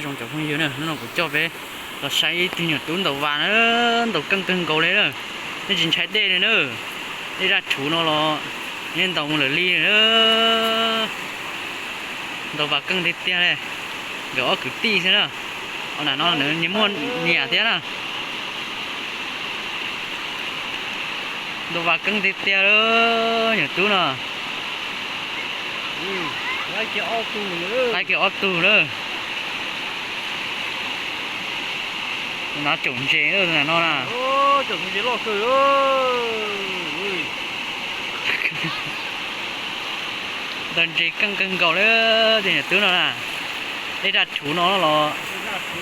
Zoo cov phooj ywg na, hnub no kuv coj peb los saib ib tug nyuam tub ntaus vas na, ntaus keej kawg nkaus li na. Nej tsis ntshai dej li na, dej zaj tshuv no los nej ntaus mus lawm li na. Ntaus vas keej tiag tiag li, nkawd ob kwv tij xwb na. Ua ntawm no nws muaj niam thiab na. Ntaus vas keej tiag tiag li, nyuam tub no. Laib kiag ob tug lawm. Nov caum ntses ntawm no na. Ntaus ntses keej kawg nkaus li, tus nyuam tub no na. Dej zaj tshuv no los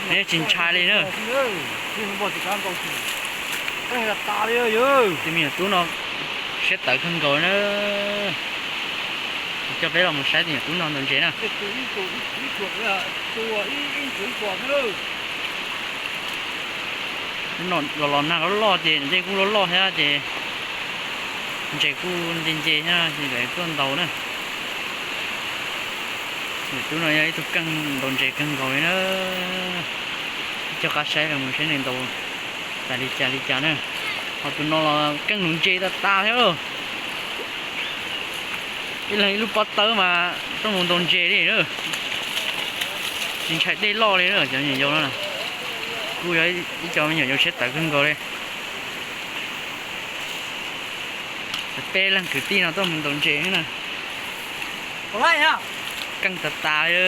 nws yeej tsis ntshai li na. Tus me nyuam tub no siab tawv kawg nkaus na. Coj peb los mus saib tus nyuam tub no ntaus ntses na. Los los nag loj loj ces dej kuj loj loj thiab ces ntses kuj nce nce thiab ces lawv tuaj ntaus na. Nyuam tub no yog ib tug keej ntaus ntses kawg nkaus li na. Coj qab saib los mus saib nws ntaus tas li cas li cas na. Ho tus no los keej nuv ntses tas tas thiab. Ib leeg ib lub pob tawb mas tuaj mus ntaus ntses li na. Tsis ntshai dej loj li na cov me nyuam yaus no. Kuj yog ib co me nyuam yaus siab tawv kawg nkaus li. Peb leeg kwv tij no tuaj mus ntaus ntses na. Keej tas tas li.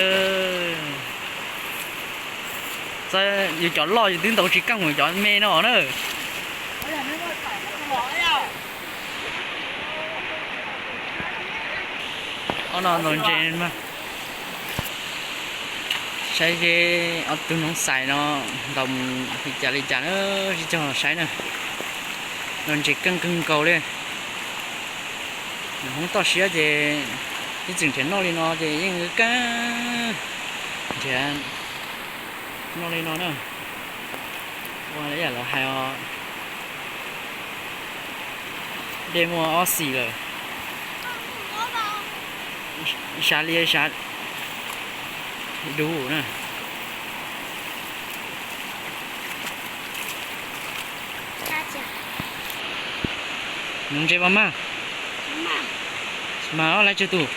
Yus cov loj yus twb ntaus tsis keej mus cov me no na. Ob no ntaus ntses mas saib seb ob tug noov xais no ntaus mus li cas li cas na, sib cog saib na. Ntaus ntses keej kawg nkaus li. Hmoob toj siab ces ib txwm nrhiav noj li no ces yeej keej nrhiav noj li no na. Ua li yam lawv hais os, dej muaj ob xis lawm, sav liab sav dub na. Nuv ntses mas mag, mas ob laib tsawg tus?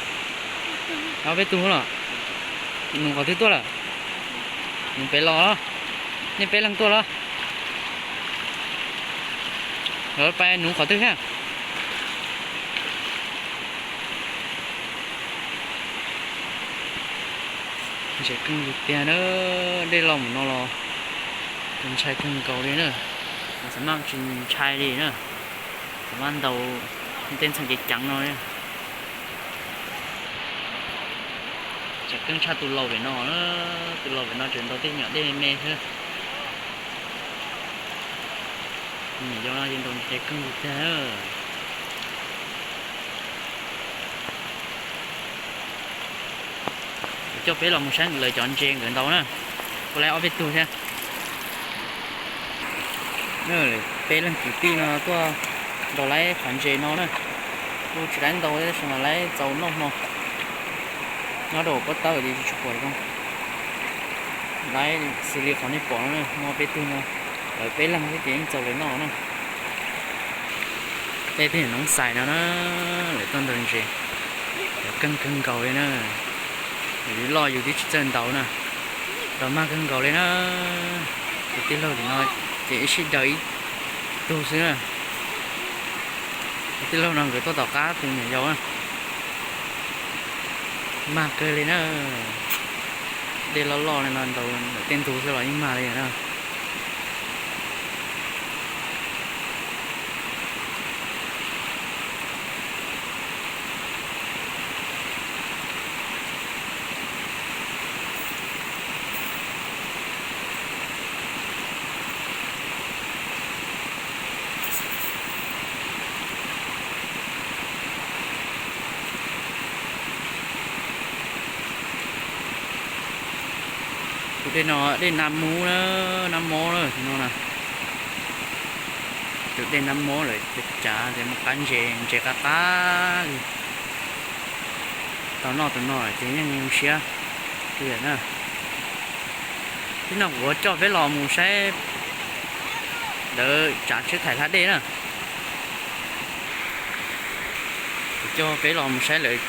Ob peb tug los? Nuv qhov twg tuaj lawm? Nuv pem los los? Nej peb leeg tuaj los? Lawv pais nuv qhov twg thiab? Ntses keej li tiag na, dej los mus no los ntshai kawg nkaus li na. Xav maj tsis ntshai li na, xav maj ntaus tej ntxhee ceev ceev no. Tseem keej tshaj tus laus pem no, tus laus pem no tseem ntaus tej nyuam dej me xwb. Yog no ces ntaus ntses keej li tiag. Kuv coj peb los mus saib lawv cov ntses nkawd ntaus na. Kuv laib ob peb tug thiab. Peb leeg kwv tij no tuaj ntaus laib qhov ntses no na. Kuj tsis laib ntau tab sis mas laib txaus noj hmo. Nyob rau pob tawb ces tsis pom zoo. Laib xws li qhov nej pom no na, muaj peb tug no, lawv peb leeg xwb ces yeej txaus lawv noj na. Tej tug noov xais no na, lawv tuaj ntaus ntses, lawv keej kawg nkaus li na. Yus loj yus twb tsis txawj ntaus na, ntaus mag kawg nkaus li na. Tus tij laug tim no ces ib sij daws ib tug xwb na. Tus tij laug no nkawd tuaj tom qab tus nyuam yaus na. Mag kawg li na. Dej loj loj li no ntaus ntawm tej ntug xwb los yeej mag li na. Tus dej no dej Nab Mub na, Nab Mob na tus no na. Tus dej Nab Mob lawm ces cav ces mus qab ntses, ntses qab qab li. Tau noj tus no lawm ces yeej zoo siab li na. Tib no kuv coj peb los mus saib lawv tsav tsheb thaim hla dej na. Kuv coj peb los mus saib lawv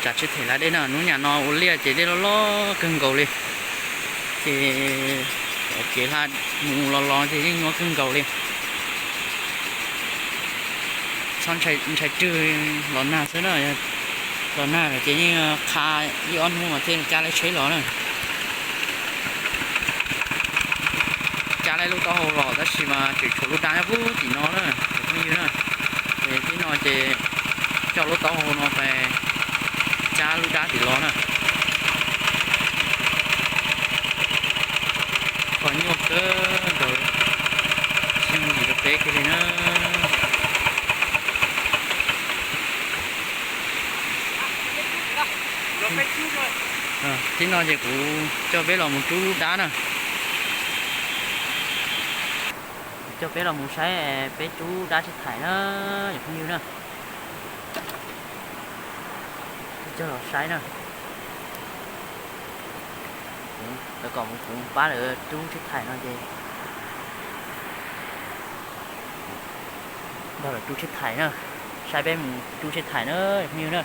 tsav tsheb thaim hla dej na. Hnub nyam no ua liaj ces dej loj loj kawg nkaus li. Ces kev hla mus los los ces yeej nyuaj kawg nkaus li. Txhob ntshai rwg los nag xwb na. Los nag lawm ces yeej qha ib ob hnub mas thiaj cab lawv tsheb los na. Cab lawv lub taub hau los tab sis mas tseem tshuav lub dab nyob puag tim no na, cov phooj ywg na. Ces tib no ces coj lub taub hau no pes cab lub dab tim los na. Qhov nyuaj kawg nkaus, tsis yooj yim rau peb kiag li na. Tib no ces kuv coj peb los mus rub dab na. Kuv coj peb los mus saib peb rub dab tsheb thaim na, cov phooj ywg na. Coj los saib na. Lawv kom kuv pab lawv rub tsheb thaim no ces nrog lawv rub tsheb thaim na. Saib peb mus rub tsheb thaim na, cov phooj ywg na.